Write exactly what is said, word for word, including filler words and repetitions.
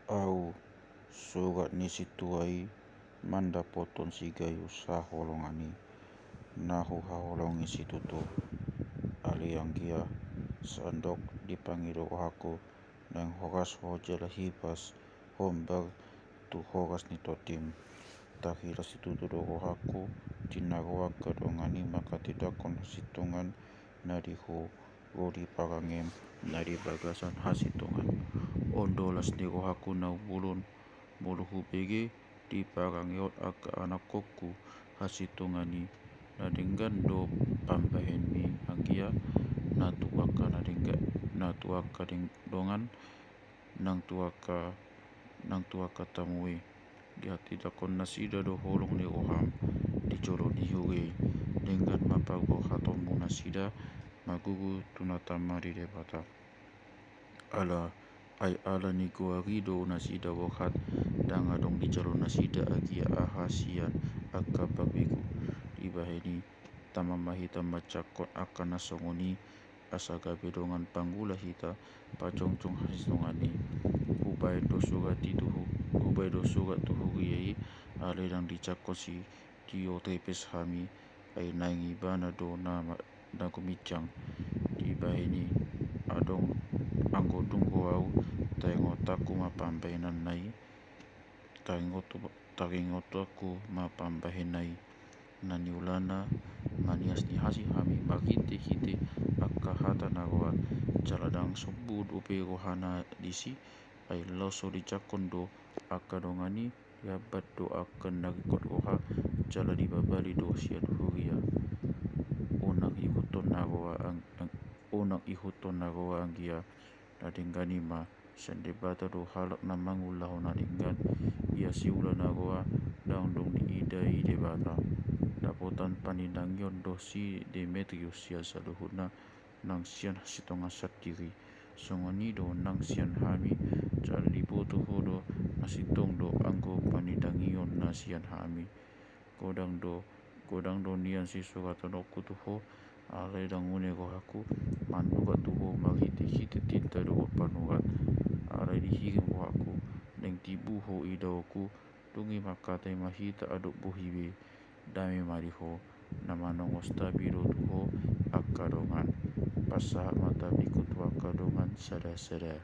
Au, surat ni sintua i, mandapothon si Gayus haholongan i, na huhaholongi situtu. Alai anggia, sandok dipangido rohangku, naeng horas ho jala hibas hombar tu horas ni tondim. Tarhilala situtu do rohangku, di na ro angka dongan i manghatindanghon hasintongan na di hu- ro di parangem na di bagasan hasintongan. On do las ni rohangku na umbolon, molo hubege di parange on angka anakkonku hasintongan i, na denggan do pambahenmi anggia, na tu angka na denggan, na tu angka deng- dongan, nang tu angka, nang tu angka tamu i. Dihatindanghon nasida do holong ni roham di jolo ni huria i. Denggan ma parborhatonmu nasida marguru tu na tama di Debata. Ala, ai ala ni goari do nasida borhat, ndang adong dijalo nasida anggia aha sian angka parbegu. Dibahen i, tama ma hita manjangkon angka na songon i, asa gabe dongan pangula hita pajongjong hasintongan i. Hubahen do surat i tu hu- hubahen do surat tu huria i, alai ndang dijangkon si Diotrepes hami, ai naeng ibana do na ma- na guminjang. Dibahen i, adong anggo dung ro au, taingotanku ma pambahenanna i, taingot- taingotanku ma pambahenanna i. Na niulana, manias ni hasi hami marhitehite angka hata na roa, jala ndang sombu dope rohana disi, ai laos so dijangkon do angka dongan i, diambat do angka na ringkot roha, jala dibabali do sian huria. Unang ihuthon na roa ang- ang- unang ihuthon na roa anggia, na denggan i ma, sian Debata do halak na mangulahon na denggan, ia siula na roa, ndang dung diida i Debata. Dapotan panindangion do si Demetrius sian saluhutna, nang sian hasintongan sandiri. Songon i do nang sian hami, jala diboto ho do na sintong do anggo panindangionna sian hami. Godang do, godang do nian sisuratononku tu ho, alai ndang unang rohangku manurat tu ho marhitehite tinta dohot panurat. Alai dihirim rohangku, naeng tibu ho idaonku, dung i mangkatai ma hita adop bohi be. Dame ma di ho, na manongos tabi do tu ho angka dongan. Pasahat ma tabingku tu angka dongan sadasada.